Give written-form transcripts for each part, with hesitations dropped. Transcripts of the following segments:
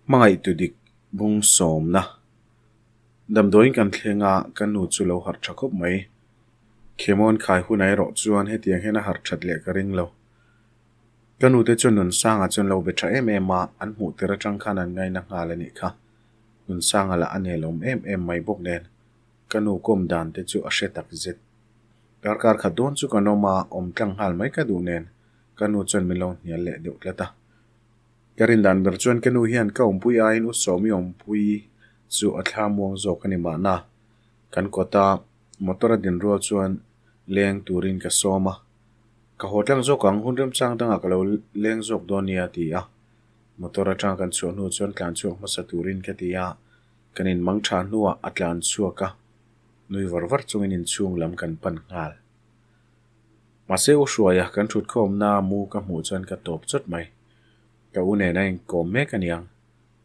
Hmangaihtu dik bung sawmna. Damdawiin kan thleng a, ka nu chu lo harh tha khawp mai. Khemawn khai hunah erawh chuan hetiang hian a harh that leh ka ring lo. Ka nute chuan Nunsanga chuan lo be tha em em a, an hmuh tir atang khan an ngaina nghal a nih kha. Nunsanga lah a nelawm em em mai bawk nen, ka nu kawm dan te chu a hre tak zet. Darkar khat dawn chu kan awm a, awm tlang nghal mai ka duh nen, ka nu chuan min lo hnial leh deuh tlat a. Ka rin dan ber chuan ka nu hian ka awmpui aiin U Sawmi awmpui chu a thla muang zawk a ni mahna. Kan kawta motor a din rual chuan leng turin ka sawm a. Ka haw tlang zawk ang, hun remchang dangah ka lo leng zawk dawn nia a ti a. Motor atanga kan chhuah hnu chuan tlan chhuak hmasa turin ka ti a, kan inmang tha hnuah a tlan chhuak a, nui var var chungin inchhung lam kan pan nghal. Mahse U Hruaia kan thutkhawmna mu ka hmuh chuan ka tawp chawt mai. Ka u nen a inkawm mek a niang.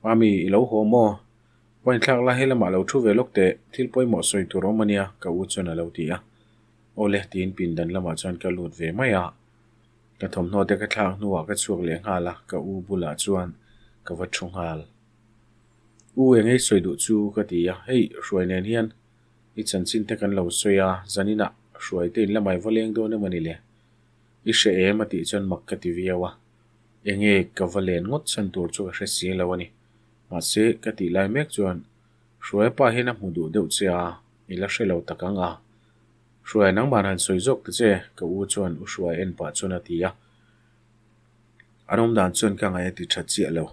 Mami, i lo haw maw? Point thlak la helamah lo thu ve lawk teh, thil pawimawh sawi tur awm a nia, ka u chuan a lo ti a. Awle, tiin pindan lamah chuan ka lut ve mai a. Ka thawmhnaw te ka thlak hnuah ka chhuak leh nghal a, ka u bulah chuan ka va thu nghal. U engei sawi duh chu ka ti a, hei Hruai nen hian I chanchin te kan lo sawi a, zaninah hruai te in la mai va leng dawn emaw ni le? I hre em a tih chuan mak ka ti viau a, enge ka va len ngawt chhan tur chu ka hre si lo a ni. Mahse, ka tih lai mek chuan Hruaia pa hian a hmu duh deuh che a, i la hre lo tak ang a. Hruaia nangmah han sawi zawk ta che, ka u chuan u Hruaia en pah chuan a ti a. An awm dan chuan ka ngaih a ti tha chiah lo.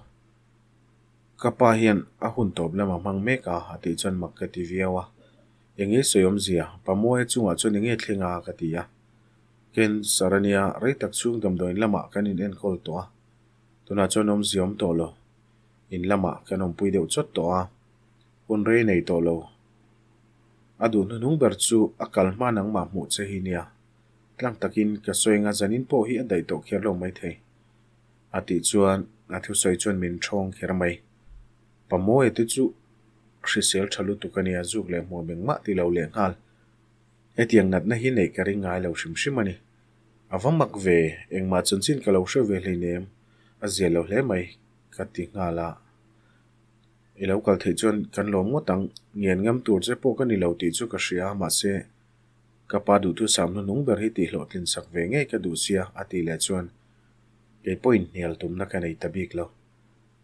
Ka pa hian a hun tawp lam a hmang mek a, a tih chuan mak ka ti viau a. Enge sawi awmzia, Pamuaia chungah chuan enge thleng a? ka ti a. Cancer a nia, rei tak chhung damdawiin lamah kan in enkawl tawh a. Tunah chuan awmzia awm tawh lo. In lamah kan awmpui deuh chawt tawh a, hun rei nei tawh lo. A duh hnuhnung ber chu a kal hma nangmah hmuh che hi nia. Tlang takin ka sawi anga zanin pawh hi a daih tawh kher lo maithei. A tih chuan a thusawi chuan min thawng kher mai. Pamawia te chu hrisel tha lutuk a nia, zuk leh hmuam engmah ti lo leh nghal. Hetiang natna hi neih ka ring ngai lo hrim hrim a ni. A va mak ve, engmah chanchin ka lo hre ve hleinem, a zia lo hle mai, ka ti nghal a. I lo kal theih chuan kan lawm ngawt ang, ngen ngam tur che pawh ka ni lo tih chu ka hria, mahse, ka pa duhthusam hnuhnung ber hi tihhlawhtlin sak ve ngei ka duh sia, a tih leh chuan Kei pawhin hnial tumna ka nei ta bik lo.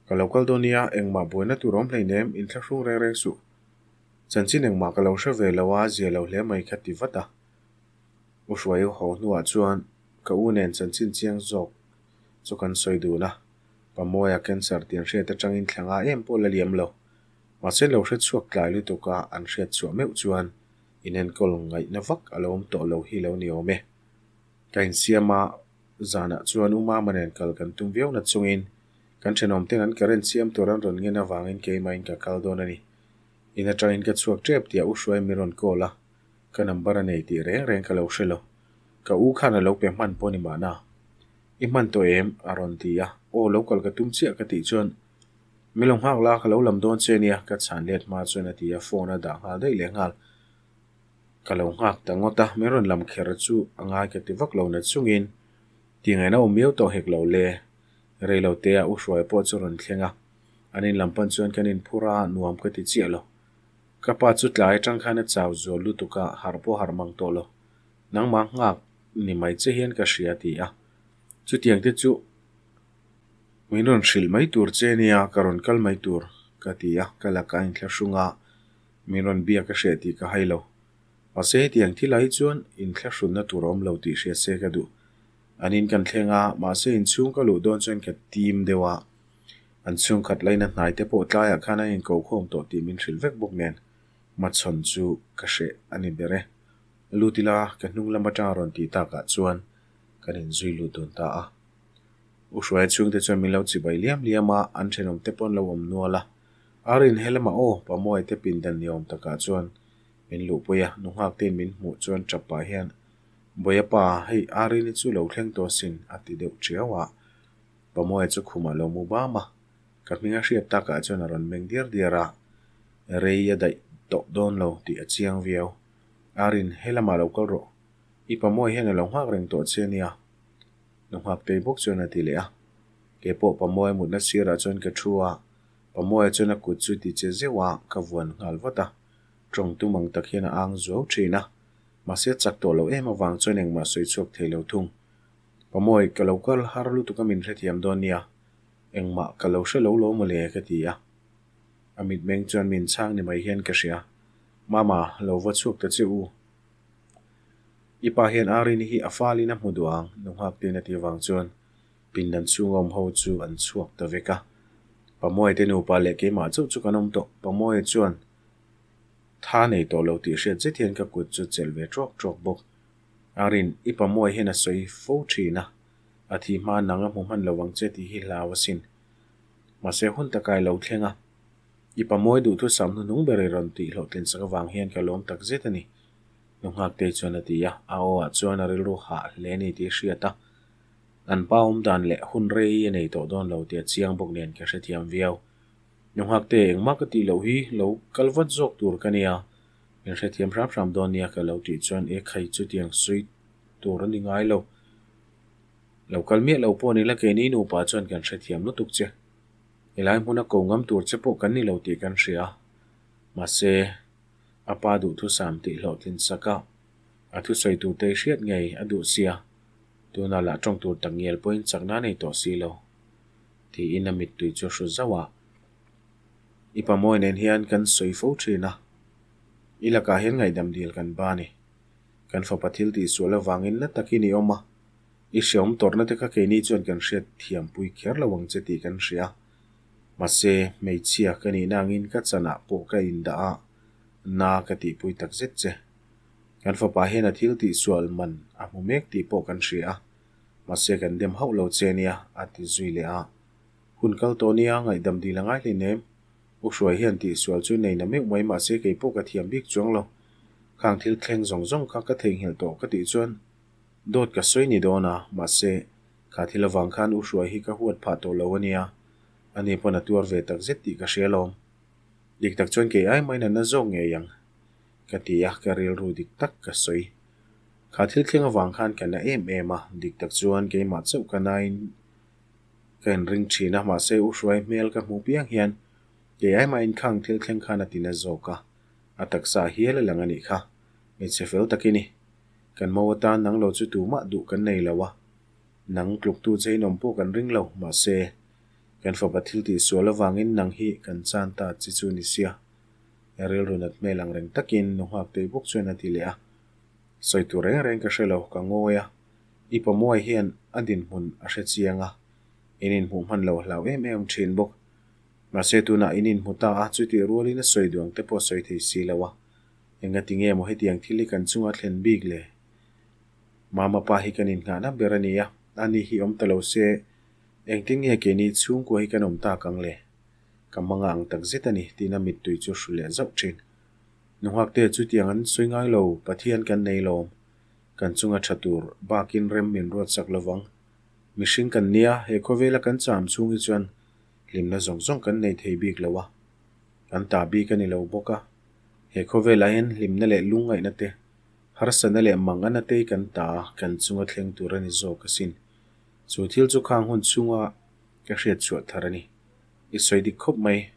Ka lo kal dawn nia, engmah buaina tur awm hleinem, inthlahrung reng reng suh. Chanchin engmah ka lo hre ve lo a, zia lo hle mai kha ti vat a. U Hruai haw hnuah chuan ka u nen chanchin chiang zawk chu kan sawi dun a, Pamawia cancer tih an hriat atangin thla nga em pawh la liam lo. Mahse lo hre chhuak tlai lutuk a, an hriat chhuah meuh chuan inenkawl ngaihna vak a lo awm tawh lo hi lo ni awm e. Ka insiam a, Zanah chuan U Mama nen kal kan tum viau na chungin kan thenawmten an current siam tur an rawn ngen avangin keimahin ka kal dawn a ni. In atangin ka chhuak tep tih a U Hruai min rawn call a, ka number a nei tih reng reng ka lo hre lo. Ka u khan a lo pe hman pawh ni mahna. I hman tawh em? a rawn ti a, Aw lo kal ka tum chiah ka tih chuan Min lo nghak la, ka lo lam dawn che nia ka chhan let hma chuan a ti a, phone a dah nghal daih leh nghal. Ka lo nghak ta ngawt a, min rawn lam kher chu a ngai ka ti vak lo na chungin tingaihna awm miau tawh hek lo le. Rei lo te a u Hruai pawh chu rawn thleng a, an in lam pan chuan kan inphur a, nuam ka ti chiah lo. Ka pa chu tlai atang khan a chau zual lutuk a, harh pawh harh mang tawh lo. Nangmah nghak ni mai che hian ka hria a ti a. Chutiang te chu min rawn hrilh mai tur che nia, ka rawn kal mai tur ka ti a, ka lakah a inthlahrung a. Min rawn biak a hreh tih ka hai lo. Mahse hetiang thil ah hi chuan inthlahrunna tur a awm lo tih hriat se ka duh. An in kan thleng a, mahse inchhung ka luh dawn chuan ka tim deuh a. An chhungkhat laina hnai te pawh tlaiah khan an inko khawm tawh tih min hrilh vek bawk nen hmachhawn chu ka hreh a ni ber e. Lut ila ka hnung lam atanga rawn tih takah chuan kan inzui lut dun ta a. U Hruaia chhungte chuan min lo chibai liam liam a, an thenawm te pawh an lo awm nual a. Arin he lamah aw, Pamuai te pindan ni awm takah chuan min luhpui a, nu nghak tein min hmuh chuan tap pah hian, Bawia pa, hei Arini chu lo thleng tawh asin, a ti deuh tiau a. Pamuai chu khumah lo mu bam a, ka hming a hriat takah chuan a rawn meng diar diar a, rei a daih tawh dawn lo tih a chiang viau. Arin, he lamah lo kal rawh, i Pamuai hian a lo nghak reng tawh che nia. Nu nghak tei bawk chuan a ti leh a. Kei pawh Pamuai mutna sirah chuan ka thu a. Pamuaia chuan a kut chu ti che zeuh a, ka vuan nghal vat a. Tawng tum ang tak hian a ang zuau thin a. Mahse a chak tawh loh em avang chuan engmah sawi chhuak thei lo thung. Pamuai, ka lo kal har lutuk a min hrethiam dawn nia. Engmah ka lo hre lo lo mawle ka ti a. A mitmeng chuan min chhang ni mai hian ka hria. Mama, lo va chhuak ta che u. I pa hian Arini hi a falin a hmu duh ang, nu nghaktein a ti avang chuan pindan chhunga awm ho chu an chhuak ta vek a. Pamuaite nupa leh keimah chauh chu kan awm tawh. Pamuaia chuan tha nei tawh lo tih hriat zet hian ka kut chu chelh ve ṭawk ṭawk bawk. Arin, i Pamuai hian a sawi fo ṭhin a, a thi hma nang a hmu hman lo ang che tih hi hlau asin. Mahse hun taka i lo thleng a. I Pamuai duhthusam hnuhnung ber i rawn tih hlawhtlinsak avang hian ka lawm tak zet a ni. Nu Nghaktei chuan a ti a, a aw ah chuan a rilru hah hle a ni tih a hriat a. An pa awm dan leh hun rei a nei tawh dawn lo tih a chiang bawk nen ka hrethiam viau. Nu Nghaktei engmah ka tih loh hi lo kal vat zawk tur ka nia, min hrethiam hram hram dawn nia ka lo tih chuan e khai chutiang sawi tur a ni ngai lo. Lo kal miah lo pawh ni la keini nupa chuan kan hrethiam lutuk che. Helai hmuna ko ngam tur che pawh kan ni lo tih kan hria. Mahse. A pa duhthusam tih hlawhtlin sak a, a thusawi tur te hriat ngei a duh sia, tunah lah tawng tur tak ngial pawhin chakna a nei tawh si lo, tiin a mittui chu a hru zauh a. I pamawi nen hian kan sawi fo thin a, i lakah hian ngaihdam dil kan ba a ni. Kan fapa thil tihsual avangin na takin i awm a, i hreawm tawrhna te kha keini chuan kan hriat thiampui kher lo ang che tih kan hria. Mahse, hmeichhia ka nihna angin ka chanah pawh ka indah a, na ka tihpui tak zet che. Kan fapa hian a thil tihsual man a hmu mek tih pawh kan hria a, mahse kan dem hauh lo che nia, a ti zui leh a. Hun kal tawh nia, ngaihdam dil a ngai hle nem. U Hruai hian tihsual chu nei na meuh mai mahse kei pawh ka thiam bik chuang lo. Khang thil thleng zawng zawng kha ka theihnghilh tawh ka tih chuan dawt ka sawi ni dawn a, mahse Kha thil avang khan U Hruai hi ka huat phah tawh lo a nia, ani pawn a tuar ve tak zet tih ka hria lawm. Dik tak chuan kei ai maiin a na zawk ngei ang, ka ti a, ka rilru dik tak ka sawi. Kha thil thleng avang khan ka na em em a, dik tak chuan keimah chauh ka nain ka inring thin a, mahse U Hruai hmel ka hmuh piang hian kei ai maiin khang thil thleng khan a ti na zawk a, a taksa hial a lang a nih kha, hmeichhe fel tak i ni. Kan mo atan nang lo chu tumah duh kan nei lo a, nang tluktu che inawm pawh kan ring lo, mahse, kan fapa thil tih sual avangin nang hi kan chan ta che chu ni sia. I rilru nat hmel ang reng takin nu nghak tei bawk chuan a ti leh a. Sawi tur reng reng ka hre lo, ka ngawi a. I pamuai hian a dinhmun a hre chiang a, in inhmuh hman lo hlau em em thin bawk. Mahse, tunah in inhmu ta a, chutih rualin a sawi duang te pawh sawi thei si lo a. Engati nge maw hetiang thil hi kan chunga thlen bik le? Mama pa hi kan innghahna ber a ni a, ani hi awm ta lo se, engtin nge keini chhungkua hi kan awm tak ang le? Ka hmanga ang tak zet a ni, tiin a mittui chu hru leh zauh thin. Nunghakte chutiang an sawi ngai lo, Pathian kan nei lawm. Kan chunga tha tur bakin rem min ruatsak lovang. Mihring kan nia, he khawvela kan cham chhung hi chuan hlimna zawng zawng kan nei thei bik lo a. Kan ta bik a ni lo bawk a. He khawvelah hian hlimna leh lungngaihna te, harsatna leh mangana te hi kan ta a, kan chunga thleng tur a ni zawk asin. Chu thil chu khang hun chhunga ka hriat chhuah thar a ni. I sawi dik khawp mai.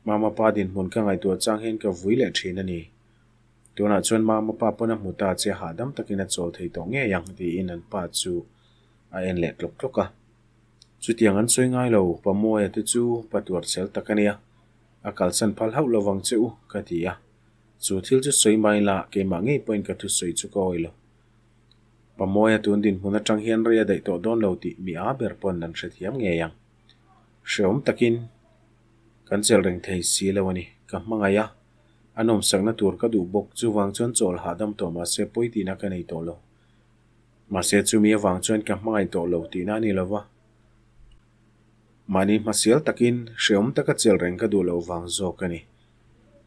Mama pa dinhmun ka ngaihtuah chang hian ka vui leh thin a ni. Tunah chuan mama pa pawn a hmu ta che hahdam takin a chawl thei tawh ngei ang tiin an pa chu a en leh tlawk tlawk a. Chutiang an sawi ngai lo, Pamuaia te chu pa tuarchhel tak a nia. A kalsan phal hauh lo vang che u, ka ti a. Chu thil chu sawi mai la, keimah ngei pawhin ka thusawi chu ka awih lo. Pamawia tun dinhmun atang hian rei a daih tawh dawn lo tih mi a ber pawn an hrethiam ngei ang. Hreawm takin kan chelh reng thei si lo a ni. Ka hmangaih a, a nawmsakna tur ka duh bawk, chuvang chuan chawl hahdam tawh mahse pawi tihna ka nei tawh lo. Mahse chumi avang chuan ka hmangaih tawh lo tihna a ni lo va. Mahni hmasial takin hreawm taka chelh reng ka duh loh vang zawk a ni.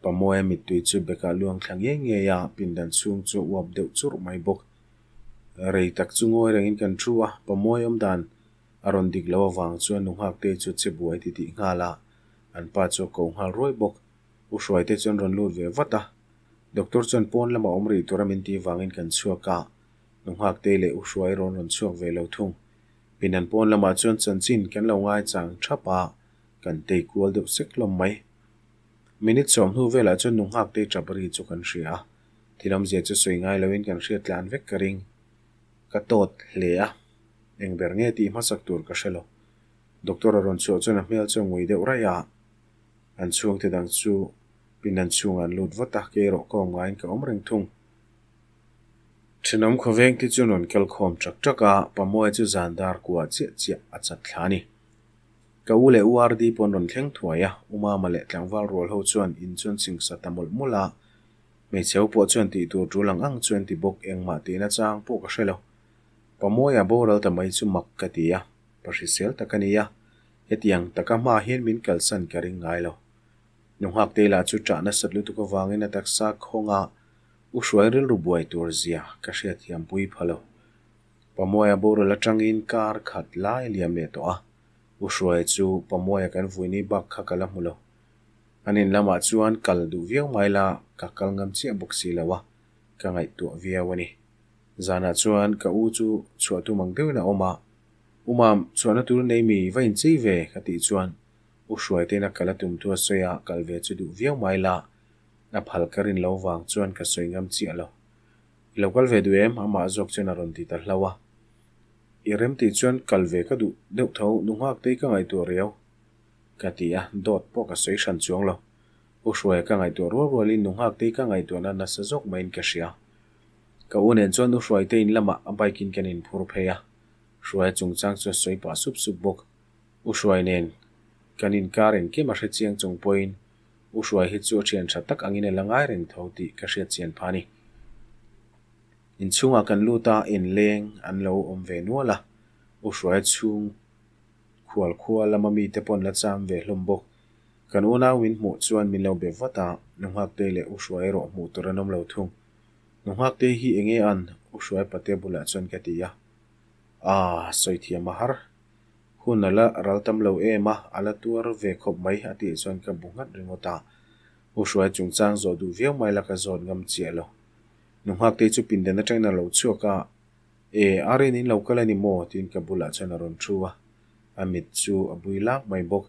Pamawia mittui chu bekah luang thla ngei ngei a, pindan chhung chu a uap deuh churh mai bawk. Rei tak chu ngawi rengin kan thu a, Pamawia awm dan a rawn dik loh avang chuan nu nghakte chu che buai ti tih nghal a, an pa chu a ko nghal ruai bawk. U Hruaite chuan rawn lut ve vat a, Doctor chuan pawn lama awm rih tura min tih vangin kan chhuak a, nu nghakte leh U Hruai rawn rawn chhuak ve lo thung. Pinan pawn lamah chuan chanchin kan lo ngaichang thap a, Kan tei kual deuh sek hlawm mai. Minute 10 velah chuan nu nghak tei tap ri chu kan hria a, thil awmzia chu sawi ngai loin kan hriat tlan vek ka ring. Ka tawt hle a, eng ber nge tih hmasak tur ka hre lo. Doctor a rawn chhuah chuan a hmel chu a ngui deuh raih a, an chhungte dang chu pindan chhungah an lut vat a, kei erawh ka awm ngaiin ka awm reng thung. Thenawm khawveng te chu rawn kal khawm ṭak ṭak a, Pamuai chu zan dar kua chiah chiah a chat thla a ni. Ka u leh URD pawh an rawn thleng thuai a, U Mama leh tlangval rual ho chuan in chuan chingsa ta mawlh mawlh a, hmeichhe ho pawh chuan tih tur ṭul ang ang chu an ti bawk, engmah tihna chang pawh ka hre lo. Pamuaia boral ta mai chu mak ka ti a, pa hrisel tak a ni a, hetiang taka hma hian min kalsan ka ring ngai lo. Nu Nghaktei lah chu ṭah nasat lutuk avangin a taksa khawnga U Hruai rilru buai tur zia ka hriatthiam pui pha lo. Pamuaia boral atangin kar khat lai liam leh tawh a, U Hruai chu Pamuaia kan vuini bak kha ka la hmu lo. An in lamah chuan kal duh viau mai la ka kal ngam chiah bawk si lo a, ka ngaihtuah viau a ni. Zanah chuan ka u chu chhuah tum ang deuhin a awm a, U Mam, chhuahna tur nei mi va inchei ve ka tih chuan U Hruai te'n a kal a tum thu a sawi a, kal ve chu duh viau mai la A phal ka rin lo vang chuan ka sawi ngam chiah lo. I lo kal ve duh em? Amah zawk chuan a rawn ti ta hlauh a. I rem tih chuan kal ve ka duh deuh tho, nu nghaktei ka ngaihtuah riau. Ka ti a, dawt pawh ka sawi hran chuang lo. U Hruaia ka ngaihtuah rual rualin nu nghaktei ka ngaihtuahna nasa zawk maiin ka hria. Ka u nen chuan U Hruaite in lamah a bike in kan inphur phei a, Hruaia chungchang chu a sawi pah sup sup bawk. U Hruai nen kan inkar engkim a hre chiang chung pawhin U Hruai hi chu a thian tha tak angin a la ngai reng tho tih ka hriat chian pha a ni. Inchhungah kan lut a, inleng an lo awm ve nual a, U Hruaia chhung khual khua lama mite pawh an la cham ve hlawm bawk. Kan unau min hmuh chuan min lo be vat a, Nu Nghaktei leh U Hruai erawh hmuh tur an awm lo thung. Nu Nghaktei hi enge an? U Hruai pate bulah chuan ka ti a. Aaa, sawi thiam a har. Hun a la ral tam lo em a, a la tuar ve khawp mai a tih chuan ka bu nghat ringawt a. U Hruai chungchang zawh duh viau mai la ka zawt ngam chiah lo. Nu Nghaktei chu pindan atangin a lo chhuak a, E, a rin in lo kal a ni maw? tiin ka bulah chuan a rawn thu a, a mit chu a bui lak mai bawk.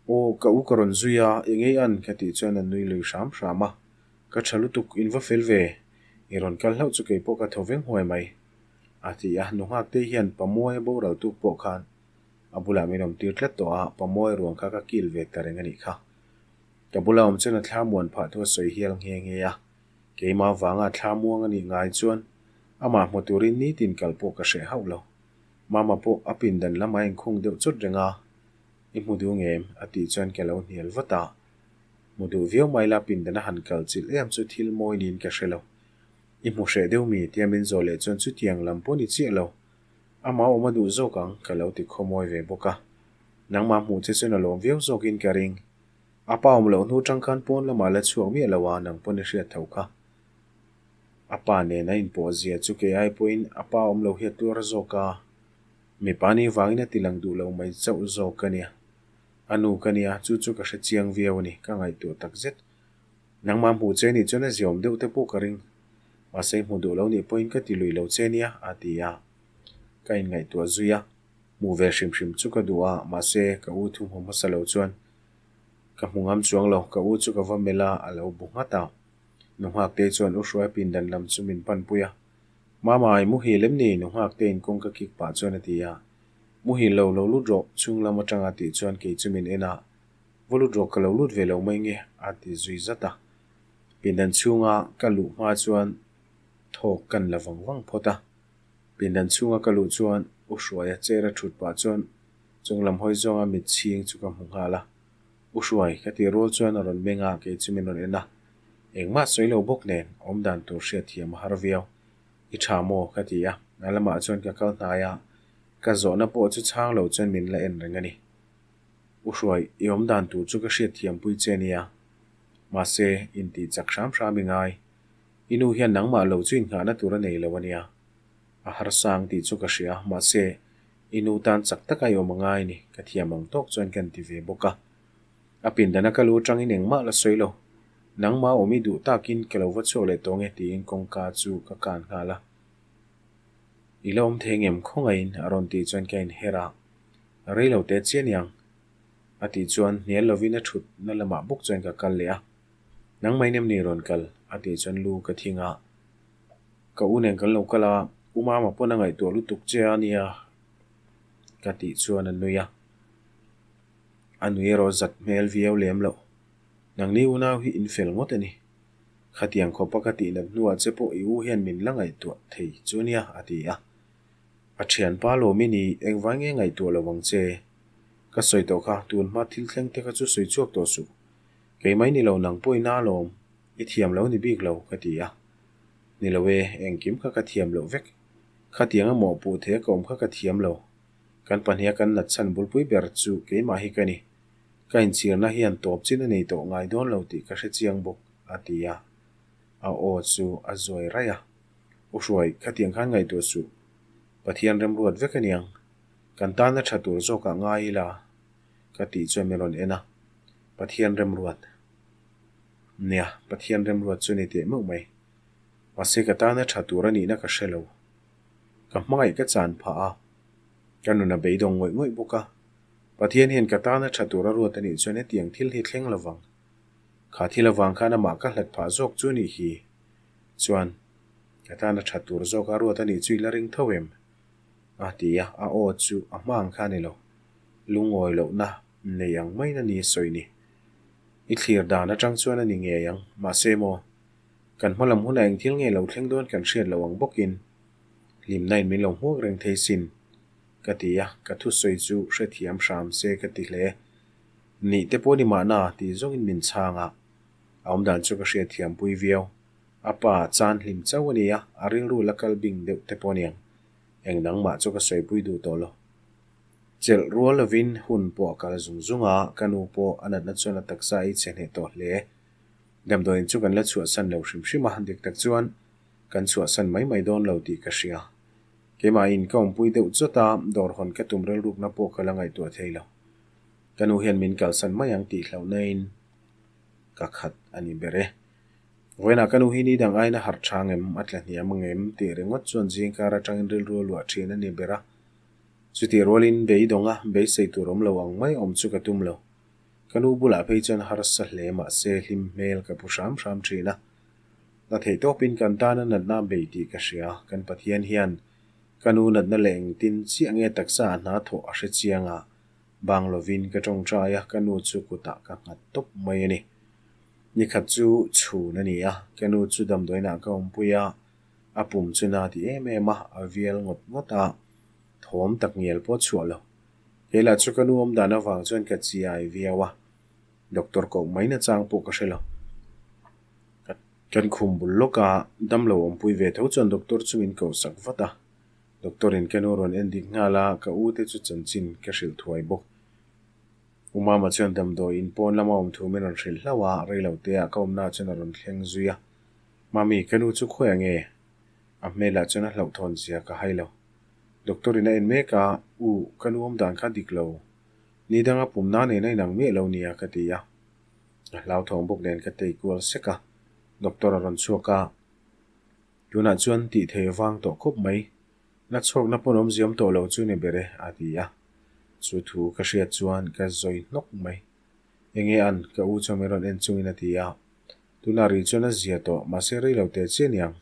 Aw, ka u ka rawn zui a, engei an? ka tih chuan a nui lui hram hram a. Ka tha lutuk, in va fel ve. I rawn kal hlauh chu keipawh ka tho veng huai mai. A ti a, nu Nghaktei hian Pamuaia boral tuk pawh khan a bulah min awm tir tlat tawh a, Pamuaia ruang kha ka kil ve ta reng a nih kha. Ka bula awm chuan a thla muan phah thu a sawi hial nghe nghe a, keimah vanga thla muang a nih ngai chuan amah hmu turin nitin kal pawh ka hreh hauh lo. Mama pawh a pindan lam a inkhung deuh chawt reng a, I hmu duh ngem? a tih chuan ka lo hnial vat a, Hmu duh viau mai la pindan a han kal chilh em chu thil mawi niin ka hre lo. I hmu hreh deuh mi? tia min zawh leh chuan chutiang lam pawh ni chiah lo. Amah awm a duh zawk ang, ka lo ti khawmawi ve bawk a. Nangmah hmuh che chuan a lawm viau zawkin ka ring. A pa awm loh hnu tang khan pawn lamah la chhuak miah lo a, nang pawn i hriat tho kha. A pa nen a inpawh zia chu kei ai pawhin a pa awm lo hi a tuar zawk a. Mipa ni vangin a ti lang duh lo mai chauh zawk a nia. A nu ka nia, chu chu ka hre chiang viau a ni, ka ngaihtuah takzet. Nangmah hmuh che nih chuan a ziaawm deuh te pawh ka ring. Mahse hmu duh lo nih pawhin ka ti lui lo che nia, a ti a. Ka inngaihtuah zui a, hmuh ve hrim hrim chu ka duh a, mahse ka u thu hmu hmasa lo chuan ka hmu ngam chuang lo. Ka u chu ka va melh a, a lo bu nghat a. Nu Nghaktei chuan U Hruai pindan lam chu min panpui a. Mama, i muhil em ni? Nu Nghakteiin kawngka kik pah chuan a ti a. Muhil lo, lo lut rawh, chhung lam atanga tih chuan kei chu min en a. Va lut rawh ka lo lut ve lo mai nge a ti zui zat a. Pindan chhunga ka luh hma chuan thawk kan la vang vang phawt a. Pindan chhunga ka luh chuan U Hruaia chair a thut pah chuan chung lam hawi zawnga mit chhing chu ka hmu nghal a. U Hruai ka tih rual chuan a rawn meng a, kei chu min rawn en a. Engmah sawi lo bawk nen awmdan tur hriat thiam a har viau. I tha maw? ka ti a. A lamah chuan ka kal hnai a, ka zawhna pawh chu chhang lo chuan min la en reng a ni. U Hruai, i awm dan tur chu ka hriat thiam pui che nia. Mahse, intih chak hram hram i ngai. I nu hian nangmah lo chu innghahna tur a nei lo a nia. A harsang tih chu ka hria, mahse, i nu tan chak taka i awm a ngai ni, ka thiam ang tawk chuan ka inti ve bawk a. A pindana ka lu atangin engmah la sawi lo. Nangmah awm i duh takin ka lo va chhuak leh tawng e tiin kawngka chu ka kan nghal a. I la awm thei ngem khawngaihin a rawn tih chuan ka inher a. Rei lo teh chiah niang. A tih chuan hnial lovin a thutna lamah bawk chuan ka kal leh a. Nangmah in em ni rawn kal? A tih chuan lu ka thing a. Ka u nen kan lo kal a, U Mama pawn a ngaihtuah lutuk che a nia ka tih chuan a nui a. A nui erawh zat hmel viau lem loh. Nangni unau hi in fel ngawt a ni. Khatiang khawpa ka tih nat hnuah che pawh i u hian min la ngaihtuah thei chu nia a ti a. A thianpa lawm i ni, engvai nge ngaihtuah lo ang che? Ka sawi tawh kha, tun hma thil thleng te kha chu sawi chhuak tawh suh. Kei mai ni lo nang pawh i na lawm, i thiam lo ni bik lo, ka ti a. Ni lo e, engkim kha ka thiam loh vek. Khatiang a mawhpuh thei a ka awm kha ka thiam lo. Kan pahniha kan nat chhan bulpui ber chu keimah hi ka ni. Ka inchhirna hian tawp chin a nei tawh ngai dawn lo tih ka hre chiang bawk, a ti a. A aw chu a zuai raih a. U Hruai, khatiang khan ngaihtuah suh. Pathian remruat vek a niang. Kan tana tha tur zawkah ngai ila, ka tih chuan min rawn en a. Pathian remruat. Nia, Pathian remruat chu ni teh meuh mai. Mahse ka tana tha tur a nihna ka hre lo. Ka hmangaih ka chan phah a, ka nun a beidawng ngawih ngawih bawk a. Pathian hian ka tana tha tur a ruat a nih chuan hetiang thil hi thleng lovang. Kha thil avang khan amah ka hlat phah zawk chu nih hi. Chuan, ka tana tha tur zawk a ruat a nih chu i la ring tho em? A ti a, a aw chu a hma ang kha a ni lo. Lungawi lohna nei ang maiin a ni a sawi ni. I thlir dan atang chuan a ni ngei ang, mahse maw, kan hma lam hunah eng thil nge lo thleng dawn kan hriat loh ang bawkin hlimna in min lo hmuak reng thei sin, ka ti a, ka thusawi chu hrethiam hram se ka ti hle. Nih te pawh ni mahna tih zawngin min chhang a, a awmdan chu ka hriatthiam pui viau. A pa chan hlim chauh a ni a, a rilru la kal bing deuh te pawh a niang. Eng dang mah chu ka sawipui duh tawh lo. Chelh rual lovin hun pawh a kal zung zung a, ka nu pawh a natna chuan a taksa a ichhe hneh tawh hle. Damdawiin chu kan la chhuahsan lo hrim hrim a, dik tak chuan kan chhuahsan mai mai dawn lo tih ka hria. Keimahin ka awmpui deuh chawt a, dawr hawn ka tum rilrukna pawh ka la ngaihtuah thei lo. Ka nu hian min kalsan mai ang tih hlauhnain ka khat a ni ber e. Vawiinah ka nu hi ni dang aiin a harh tha ngem, a tla hniam ngem tih ringawt chuan zingkar atangin rilru a luah thin a ni ber a. Chutih rualin beidawng a beisei tur awm lo ang mai awm chu ka tum lo. Ka nu bulah phei chuan harsa hle mahse hlim hmel ka pu hram hram thin a. Na theih tawpin kan tana natna a bei tih ka hria. Kan Pathian hian ka nu natna leh engtin chiah nge taksa a hna thawh a hre chiang a, bang lovin ka tawngtai a, ka nu chu kutah ka nghat tawp mai a ni. Nikhat chu chhun a ni a, ka nu chu damdawiinah ka awmpui a, a pum chu na ti em em a, a vial ngawt ngawt a, thawm tak ngial pawh chhuah lo. Kei lah chu ka nu awm dan avang chuan ka chiai viau a, doctor koh mai nachang pawh ka hre lo. Kan khum bul lawk a, damlo awmpui ve tho chuan doctor chu min koh sak vat a. Doctor in ka nu rawn en dik nghal a, ka u te chu chanchin ka hrilh thuai bawk. U Mama chuan damdawi in pawn lama awm thu min rawn hrilh hlauh a, reilo te ah ka awmna chuan a rawn thleng zui a. Mami, ka nu chu khawiah nge? A hmelah chuan a hlauhthawn zia ka hai lo. Doctor in a en mek a, U, ka nu awm dan kha dik lo. Ni danga pumna nen a inang miah lo nia ka ti a. A hlauthawng bawk nen ka tei kual sek a, doctor a rawn chhuak a. Tunah chuan tih thei vang tawh khawp mai. Na chhuakna pawn awmzia awm tawh lo chu ni ber e, a ti a. Chu thu ka hriat chuan ka zawi hnawk mai. Enge an, ka u chuan min rawn en chungin a ti a. Tunah ri chuan a zia tawh, mahse rei lo teh chiah niang.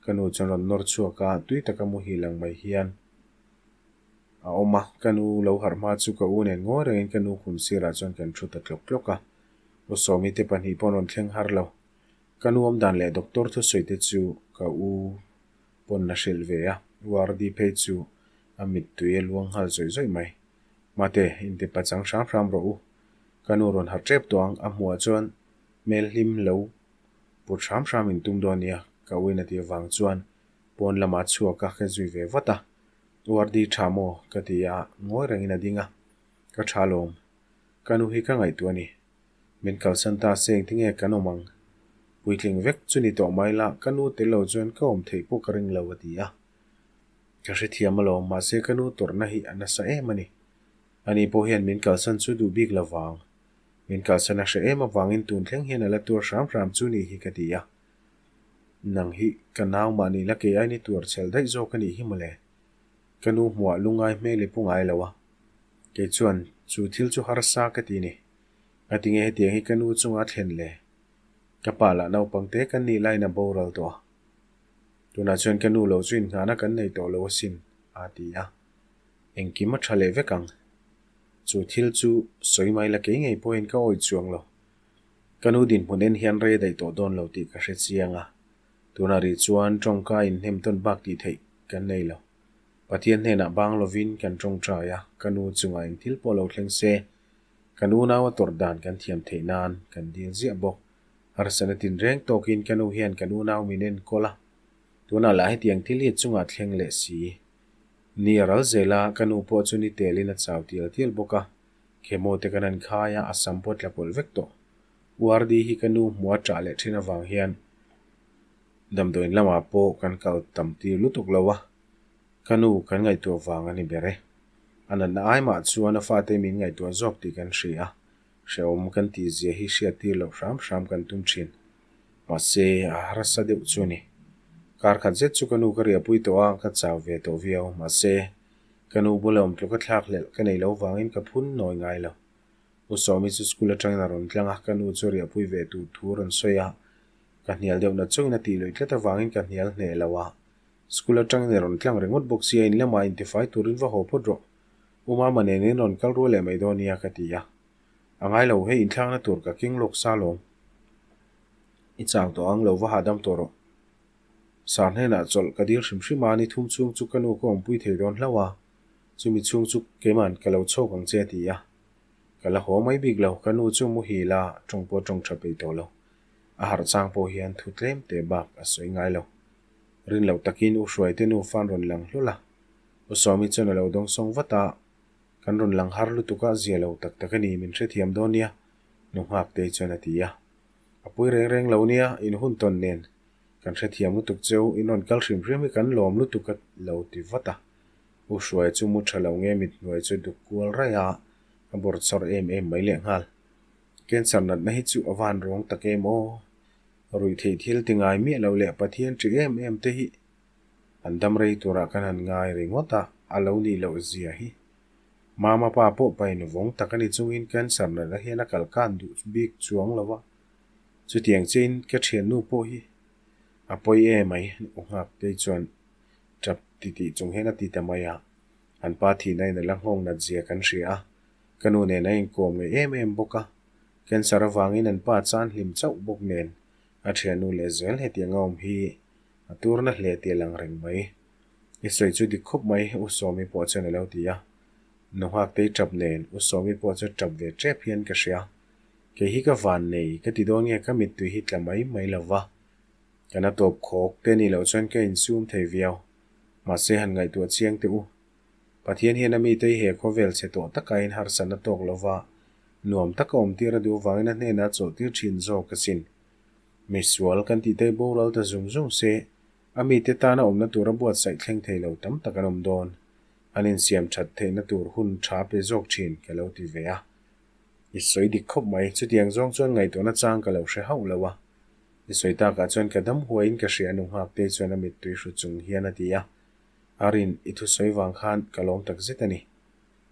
Ka nu chuan rawn nawr chhuak a, tui taka muhil ang mai hian a awm a. Ka nu lo harh hma chu ka u nen ngawi rengin ka nu khum sirah chuan kan thu ta tlawk tlawk a. U Sawmi te pahnih pawh an rawn thleng har lo. Ka nu awmdan leh doctor thusawi te chu ka u pawn a hrilh ve a, U Ardi phei chu a mittui a luang nghal zawih zawih mai. Mate, inti pachang hram hram rawh u. Ka nu rawn harh tep tawh ang, a hmuhah chuan hmel hlim lo put hram hram in tum dawn nia, ka u in a ti avang chuan pawn lamah a chhuak a, ka zui ve vat a. U Ardi tha maw? ka ti a, ngawi rengin a ding a. Ka tha lawm. Ka nu hi ka ngaihtuah a ni. Min kalsan ta se engtinge kan awm ang? Puitling vek chu ni tawh mai la, ka nu tel lo chuan ka awm theih pawh ka ring lo a ti a. Ka hrethiam alawm, mahse ka nu tawrhna hi a nasa em a ni. Ani pawh hian min kalsan chu duh bik lo vang. Min kalsan a hre em avangin tun thleng hian a la tuar hram hram chu ni hi ka ti a. Nang hi ka nau mah ni la kei aini tuar chhel daih zawk a nih hi mawle. Ka nu hmuah lungai hmel i pu ngai lo a. Kei chuan Chu thil chu harsa ka ti ni. Ngatinge hetiang hi ka nu chunga thlen le? Ka pa lah naupang te kan nih laiin a boral tawh a. Tunah chuan ka nu lo chu inngahna kan nei tawh lo asin, a ti a. Engkim a tha leh vek ang. Chu thil chu sawi mai la kei ngei pawhin ka awih chuang lo. Ka nu dinhmun en hian rei daih tawh dawn lo tih ka hre chiang a. Tunah rih chuan tawngka inhnem tawn bak tih theih kan nei lo. Pathian hnenah bang lovin kan tawngtai a, ka nu chungah eng thil pawh lo thleng se, kan unau a tawrh dan kan thiam theih nan kan dil ziah bawk. Harsatna tinreng tawkin ka nu hian kan unau min enkawl a, tunah lah hetiang thil hi a chungah thleng leh si. Ni a ral zel a, ka nu pawh chu ni telin a chau tial tial bawk a, Khemo te kan han khai a, a sam pawh tla pawlh vek tawh. URD hi ka nu hmuh a ṭah leh ṭhin avang hian damdawiin lamah pawh kan kal tam tir lutuk lo a, ka nu kan ngaihtuah vang a ni ber e. A natna ai mah chuan a fate min ngaihtuah zawk tih kan hria a, hrehawm kan tih zia hi hriat tir loh hram hram kan tum ṭhin. Mahse, a harsa deuh chu a ni. Kar khat zet chu ka nu ka riahpui tawh a, ka chau ve tawh viau. Mahse, ka nu bula awm tluk a thlak hlelh ka nei lo vangin ka phun nawi ngai lo. U Sawmi chu school atangin a rawn tlang a, ka nu chu riahpui ve tur thu a rawn sawi a. Ka hnial deuh na chungin a tih luih tlat avangin ka hnial hneh lo a. School atangin a rawn tlang ringawt bawk sia, in lamah intifai turin va haw phawt rawh. U Mama nen in rawn kal rual leh mai dawn nia ka ti a. A ngai lo, hei inthlakna tur ka keng lawk sa lawm. I chau tawh ang lo, va hahdam tawh rawh. Sar hnenah chawlh ka dil hrim hrim a, ni thum chhung chu ka nu ka awmpui thei dawn hlauh a, chumi chhung chu keiman ka lo chhawk ang che a ti a. Ka la haw mai bik lo, ka nu chu muhil a, tawng pawh tawng tha peih tawh lo. A harh chang pawh hian thu tlem te bak a sawi ngai lo. Rin loh takin U Hruaite nu fan rawn lang hlawl a, U Sawmi chuan a lo dawngsawng vat a, Kan rawn lang har lutuk a, zia lo tak tak a ni, min hrethiam dawn nia, nu Nghaktei chuan a ti a. A pui reng reng lo nia, in hun tawn nen kan hrethiam lutuk cheu, in rawn kal hrim hrim hi kan lawm lutuk a lo ti vat a. U Hruaia chu mu tha lo nge mit hnuai chu duk kual raih a, a bawrh chawrh em em mai lehnghal. Cancer natna hi chu a van ruang tak em aw? Ruihtheih thil ti ngai miah lo leh Pathian ṭih em em te hi an dam rei turah kan han ngai ringawt a, a lo nih loh zia hi. Mama pa pawh pain vawng tak a ni chungin cancer natna hian a kal kan duh bik chuang lo a, chutiang chiahin ka thiannu pawh hi a pawi em mai, U Nghaktei chuan ṭap titih chung hian a ti ta mai a, an pa thihna in a la nghawng nat zia kan hria a, ka nu nen a inkawm ngei em em bawk a, cancer avangin an pa chan hlim chauh bawk nen a thiannu leh zel hetiang a awm hi a turna hle tih a lang reng mai. I sawi chu dik khawp mai, U Sawmi pawh chuan a lo ti a. Nu Nghaktei ṭap nen U Sawmi pawh chu ṭap ve ṭep hian ka hria. Kei hi ka van nei ka ti dawn nge ka mittui hi tla mai mai lo va. Kan a tawp khawk te nih loh chuan ka insum thei viau. Mahse han ngaihtuah chiang teh u. Pathian hian a mite hi he khawvel chhe tawh takain harsatna tawk lova nuam taka awmtir a duh avangin a hnenah chawlhtir thin zawk asin. Misual kan tih te boral ta zung zung se, a mite tana awmna tura buatsaih thleng thei lo tam tak an awm dawn. An insiam that theihna tur hun tha pe zawk thin ka lo ti ve a. I sawi dik khawp mai, chutiang zawng chuan ngaihtuahna chang ka lo hre hauh lo a. I sawi takah chuan ka dam huaiin ka hria nu Nghaktei chuan a mittui hru chung hian a ti a. Arin, i thusawi vang khan ka lawm tak zet a ni.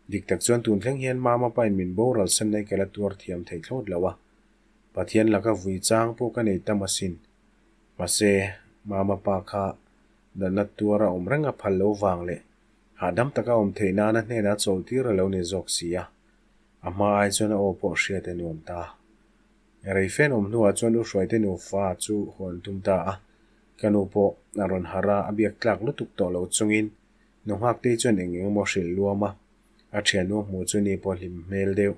Dik tak chuan tun thleng hian Mama pain min boral san nei ka la tuar thiam thei thlawt lo a. Pathian laka vui chang pawh ka nei tam asin. Mahse, Mama pa kha natna tuar a awm reng a phal lo vang leh hahdam taka awm theih nana hnenah chawlhtir a lo ni zawk si a. A hma ai chuan a aw pawh hriat a nuam ta. Rei fen awm hnuah chuan U Hruaite nufa chu haw an tum ta a. Ka nu pawh a rawn harh a, a biak tlak lutuk tawh lo chungin nu Nghaktei chuan eng eng emaw hrilh luam a. A thiannu a hmuh chu ni pawh hlim hmel deuh.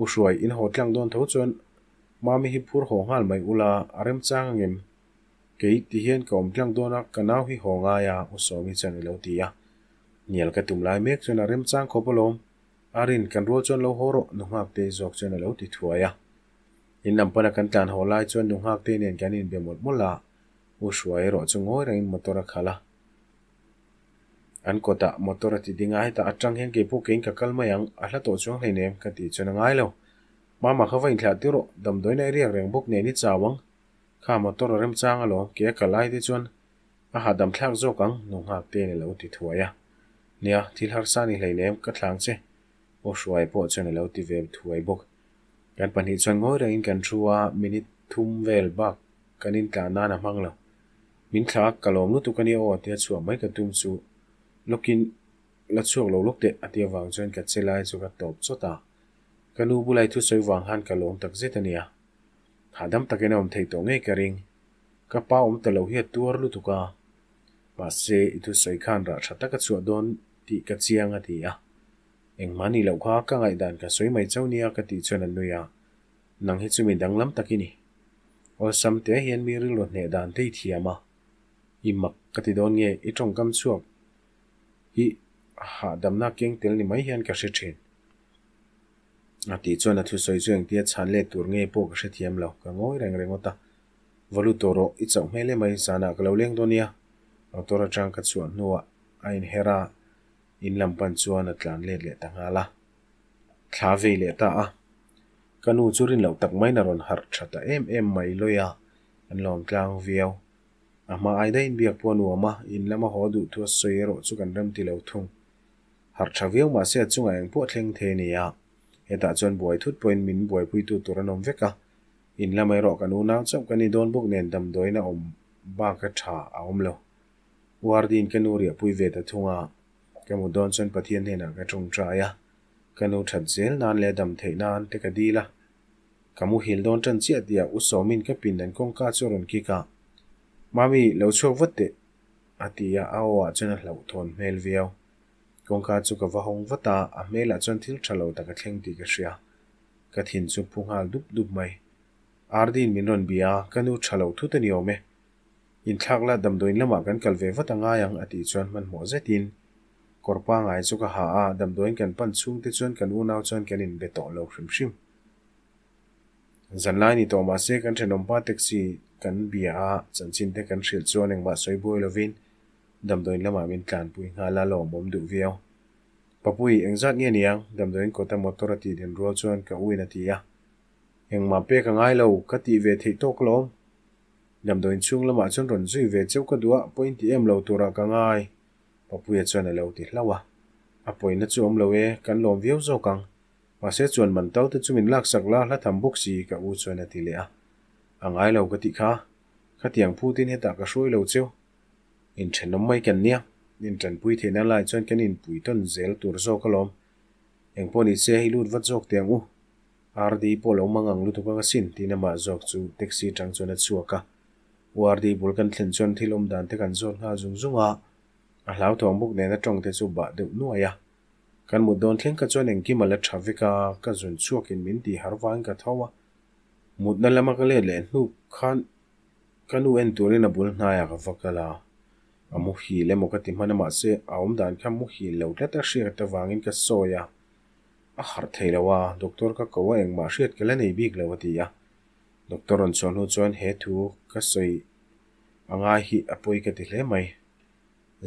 U Hruai, in haw tlang dawn tho chuan Mami hi phur haw nghal mai ula, a remchang angem? Kei ti hian ka awm tlang dawn a, ka nau hi haw ngai a, U Sawmi chuan i lo ti a. Hnial ka tum lai mek chuan a remchang khawp alawm. A rin kan rual chuan lo haw rawh, nu Nghaktei zawk chuan a lo ti thuai a. In lam pana kan tlan haw lai chuan nu Nghaktei nen kan inbe mawlh mawlh a, U Hruai erawh chu ngawi rengin motor a khalh a. An kawtah motor a ti ding a, hetah atang hian keipawh keiin ka kal mai ang, a hla tawh chuang hleinem ka tih chuan a ngai lo. Mama kha va inthlah tir rawh, damdawiin a i riak reng bawk nen i chau ang. Kha motor a remchang alawm, ke a kal ai te chuan a hahdam thlak zawk ang, nu Nghakteiin a lo ti thuai a. Nia, thil harsa ni hleinem, ka thlang che. Aw Hruaia pawh chuan a lo ti ve thuai bawk. Kan pahnih chuan ngawi rengin kan thu a, minute thum vel bak kan intlan nan a hmang lo. Min thla a, ka lawm lutuk a nia aw tia chhuah mai ka tum chu lawkin la chhuak lo lawk teh a ti avang chuan ka che lai chu ka tawp chawt a. Ka nu bulai thusawi vang khan ka lawm tak zet a nia. Hahdam takin a awm theih tawh ngei ka ring. Ka pa awm ta lo hi a tuar lutuk a. Mahse, i thusawi khan rah tha tak a chhuah dawn tih ka chiang a ti a. Engmah ni loh kha ka ngaihdan ka sawi mai chauh nia ka tih chuan a nui a. Nang hi chu mi danglam tak i ni. Awlsam te hian mi rilru hneh dan te i thiam a. I mak ka ti dawn nge i tawngkam chhuak hi hahdamna keng tel ni mai hian ka hre thin. A tih chuan a thusawi chu engtia chhan let tur nge pawh ka hrethiam lo, ka ngawi reng ringawt a. Va lut tawh rawh, i chauh hmel emai, zanah ka lo leng dawn nia. Motor atang ka chhuah hnuah a inher a, in lam pan chuan a tlan let leh ta nghal a. Thla vei leh ta a. Ka nu chu rin loh tak maiin a rawn harh tha ta em em mai lawi a, an lawm tlang viau. A hma ai daihin biak pawh a nuam a, in lama haw duh thu a sawi erawh chu kan rem ti lo thung. Harh tha viau mahse a chungah eng pawh thleng thei a ni a, hetah chuan buai thut pawhin min buaipuitu tur an awm vek a, in lamah erawh kan unau chauh kan ni dawn bawk nen damdawiin a awm bak a tha a awm lo. Wardiin ka nu riahpui ve ta thung a, ka mu dawn chuan Pathian hnenah ka tawngtai a, ka nu that zel nan leh dam theih nan te ka dil a. Ka muhil dawn tan chiah tihah U Sawmin ka pindan kawngka chu a rawn kik a, Mami, lo chhuak vat teh! A ti a, a aw ah chuan a hlauhthawn hmel viau. Kawngka chu ka va hawng vat a, a hmelah chuan thil tha lo tak a thleng tih ka hria. Ka thin chu phu nghal dup dup mai. Ardin min rawn bia a, ka nu tha lo thut a ni awm e. Inthlak la damdawiin lamah kan kal ve vat a ngai ang a tih chuan hmanhmawh zetin kawr pangai chu ka ha a, damdawiin kan pan chhungte chuan kan unau chuan kan inbe tawh lo hrim hrim. Zanlai ni tawh mahse kan thenawmpa taxi kan bia a, chanchin te kan hrilh chuan engmah sawi buai lovin damdawiin lamah min tlanpui nghal a, lawmawm duh viau. Papui, engzat nge niang? Damdawiin kawta motor a tih din rual chuan ka uin a ti a. Engmah pek a ngai lo, ka tih ve theih tawk lawm. Damdawiin chhung lamah chuan rawn zui ve cheu ka duh a, pawhin ti em lo turah ka ngai. Papuia chuan a lo ti hlauh a. A pawina chu awm lo e, kan lawm viau zawk ang. Mahse chuan man tal te chu min laksak la, hla tham bawk si ka u chuan a ti leh a. A ngai lo ka tih kha. Khatiang phutin hetah ka hruai lo cheu. Inthenawm mai kan nia. Intanpui theihna lai chuan kan inpui tawn zel tur zawk alawm. Engpawh ni se hei lut vat zawk teh ang u. RD pawh lo mang ang lutuk ang asin tiin amah zawk chu taxi atang chuan a chhuak a. U RD bul kan thlen chuan thil awm dan te kan zawt nghal zung zung a. A hlauthawng bawk nena tawng te chu bah deuh nuai a. Kan mut dawn thleng kha chuan engkim a la tha vek a, ka zun chhuakin min tih har vangin ka tho a. Mutna lama ka let leh hnu khan ka nu en turin a bul hnaiah ka va kal a. A muhil emaw ka ti hman a mahse a awm dan kha muhil lo tlat a hriat avangin ka sawi a. A harh thei lo a, doctor ka ko a engmah hriat ka la nei bik lo a ti a. Doctor rawn chhuah hnu chuan he thu ka sawi a ngai hi a pawi ka ti hle mai.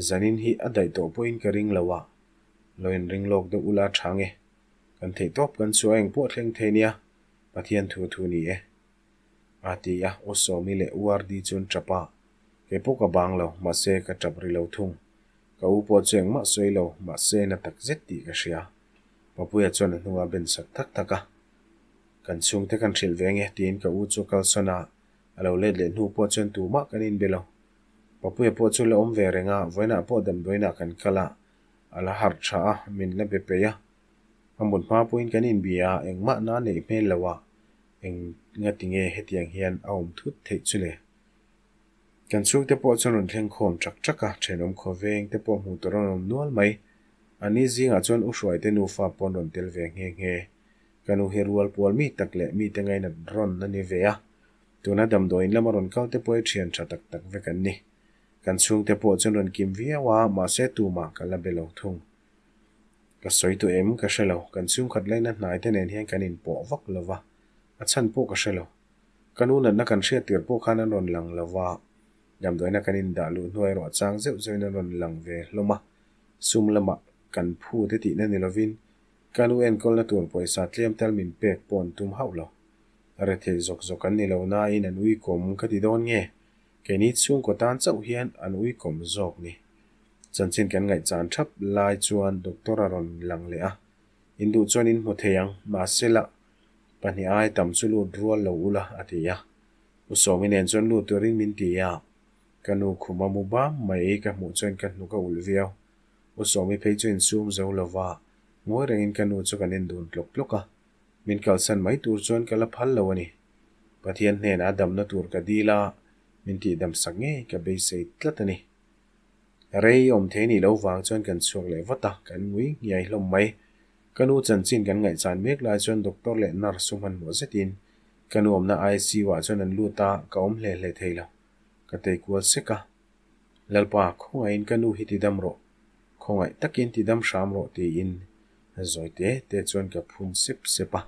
Zanin hi a daih tawh pawhin ka ring lo a, lo inring lawk deuh ula tha nge. Kan theih tawp kan chu a engpawh thleng thei nia, Pathian thu thu ni e. A ti a, U Sawmi leh U Ardi chu an tap a, kei pawh ka bang lo, mahse ka tap ri lo thung. Ka u pawh chu engmah sawi lo, mahse na tak zet tih ka hria. Papuia chuan a hnungah ben sak thak thak a. Kan chhungte kan hrilh ve nge tiin ka u chu a kalsawn a, a lo let leh hnu pawh chuan tumah kan inbe lo. Papuia pawh chu la awm ve reng a, vawiinah pawh damdawiinah kan kal a, a la harh tha a, min la be peih a. A mut hma pawhin kan inbia a, engmah na neih hmel lo a, eng nga ti nge hetiang hian a awm thut theih chu le? Kan chhungte pawh chuan rawn thleng khawm ṭak ṭak a, ṭhenawm khawveng te pawh hmuh tur an awm nual mai. A ni zingah chuan U Hruaite nufa pawh an rawn tel ve nghe nghe. Ka nu hi rual pual mi tak leh mite ngainat rawn a ni ve a. Tuna damdawiin lama rawn kal te pawh hi thian tha tak tak vek an ni. Kan chhungte pawh chuan rawn kim viau a, mahse tumah ka la be lo thung. Ka sawi tawh em ka hre lo, kan chhungkhat laina hnai te nen hian kan inpawh vak lo va, a chhan pawh ka hre lo. Ka nu natna kan hriat tir pawh khan an rawn lang lo va, damdawiina kan indah luh hnuai erawh chang zeuh zeuhin an rawn lang ve hlawm a, sum lamah kan phu te tihna ni lovin ka nu enkawlna tur pawisa tlem tal min pek pawh an tum hauh lo. Rethei zawk zawk an ni lo nain an uikawm ka ti dawn nge? Keini chhungkaw tan chauh hian an uikawm zawk ni. Chanchin kan ngaihchan thap lai chuan doctor a rawn lang leh a. In duh chuan in hmu thei ang, mahsela pahnih ai tam chu lut rual lo ula a ti a. U Sawmi nen chuan lut turin min ti a. Ka nu khum a mu bam mai ka hmuh chuan ka hnuk a ulh viau. U Sawmi phei chu insum zo lova ngawi rengin ka nu chu kan en dun tlawk tlawk a. Min kalsan mai tur chuan ka la phal lo a ni. Pathian hnenah damna tur ka dil a, min tihdam sak ngei ka beisei tlat a ni. Rei awm thei nih loh vang chuan kan chhuak leh vat a, kan ngui nghiai hlawm mai. Ka nu chanchin kan ngaihchan mek lai chuan doctor leh nurse chu hmanhmawh zetin ka nu awmna ICU ah chuan an lut a, ka awm hle hle thei lo. Ka tei kual sek a. Lalpa, khawngaihin ka nu hi tidam rawh. Khawngaih takin tidam hram rawh tiin zawi te te chuan ka phun sep sep a.